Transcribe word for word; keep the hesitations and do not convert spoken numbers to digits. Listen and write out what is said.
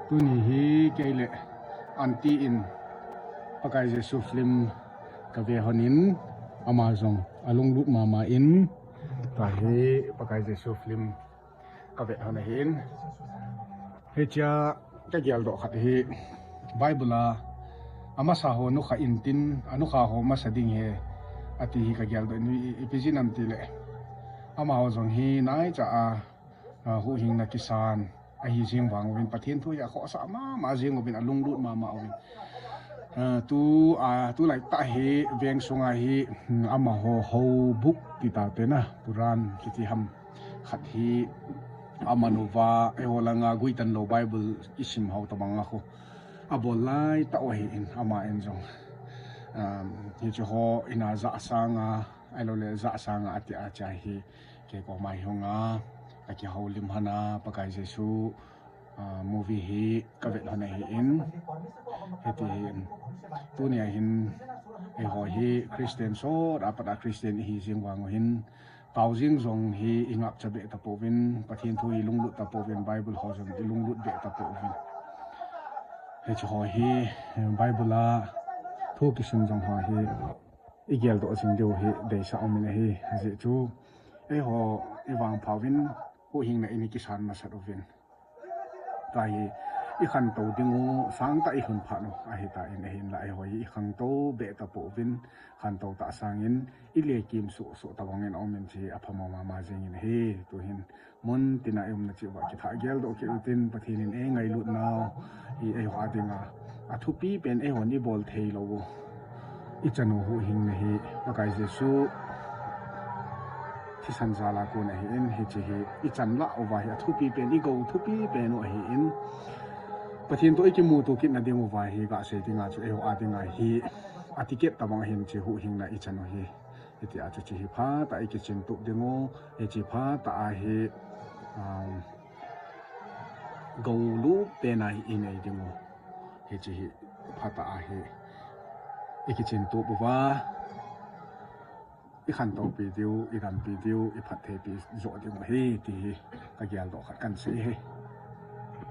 Tuni hi kei le aunty in Pakai Jesu film kave lhon in, ama jong alunglut mama in, tahi Pakai Jesu film kave lhon ahin. Hichea kageldoh khat hi Bible a amasa ho nukha intin, anukha ho masa ding ahi, ati hi kageldoh in, ipi jeh ham itile, amaho jong hi naicha a, a, huhhingna kisan ahi jeng vang uvin, Pathen thu hi akhohsah mama jeng uvin, alunglut mama uvin. A, tu, a, tulai tah hi veng sunga hi, hmm, amaho houbuk ti tate na, puran kiti ham khat hi aman uva, eiho langa guitan lou Bible isim hou tabang a khu abol lai tah u ahin, ama in jong, um, hiche ho ina ja sanga, ahiloule ja sanga ati a, hichea hi kei koma hi hunga kakihoulim lhon a, Pakai Jesu, ah, movie hi kavet lhon ahin, hiti hin, tunia hin eiho hi Christian sot a pat a Christian ihi jeng vang uhin, tao jeng jong hi ingapcha beh tapouvin, Pathen thu hi ilunglut tapouvin, Bible ho jong ilunglut beh tapouvin. Hiche ho hi, eh, Bible a thu kisim jong ho hi igeldoh jing diu hi deisah umin ahi, ajeh chu eiho ivangpha uvin huhhingna in ikisan masat uvin, tahi ikhantou dingu sangtah ilhun phat u ahitan, ahinla eiho hi ikhantou beh tapouvin, khantou tah sangin ilekim suhsuh tabang in aumin, hiche hi apha mama jengin ahi. Tuhin mun tina iumna cheh uva kithah geldoh kit utin, Pathen in eingailutnau hi eiho a dinga athupi pen eihon ibol theilou u ichan u huhhingna hi Pakai Jesu thisan jal a kon ahin, hiche hi ichan lah uva hi athupi pen, igou thupi pen u ahin, Pathen toh ikimuto kitna ding uva hi gasei dinga chu eiho a dinga hi aticket tabang ahin, hiche huhhingna ichan u hi. Hitia chu hiche hi phatah a ikichen tup dingu, hiche phatah a hi, um, goulup tena hi inei dingu. Hiche hi phatah a hi ikichen tup uva, ikhantoupi diu, idampi diu, iphattheipi joh dingu ahi, ti hi kageldoh khat kahin sei ahi.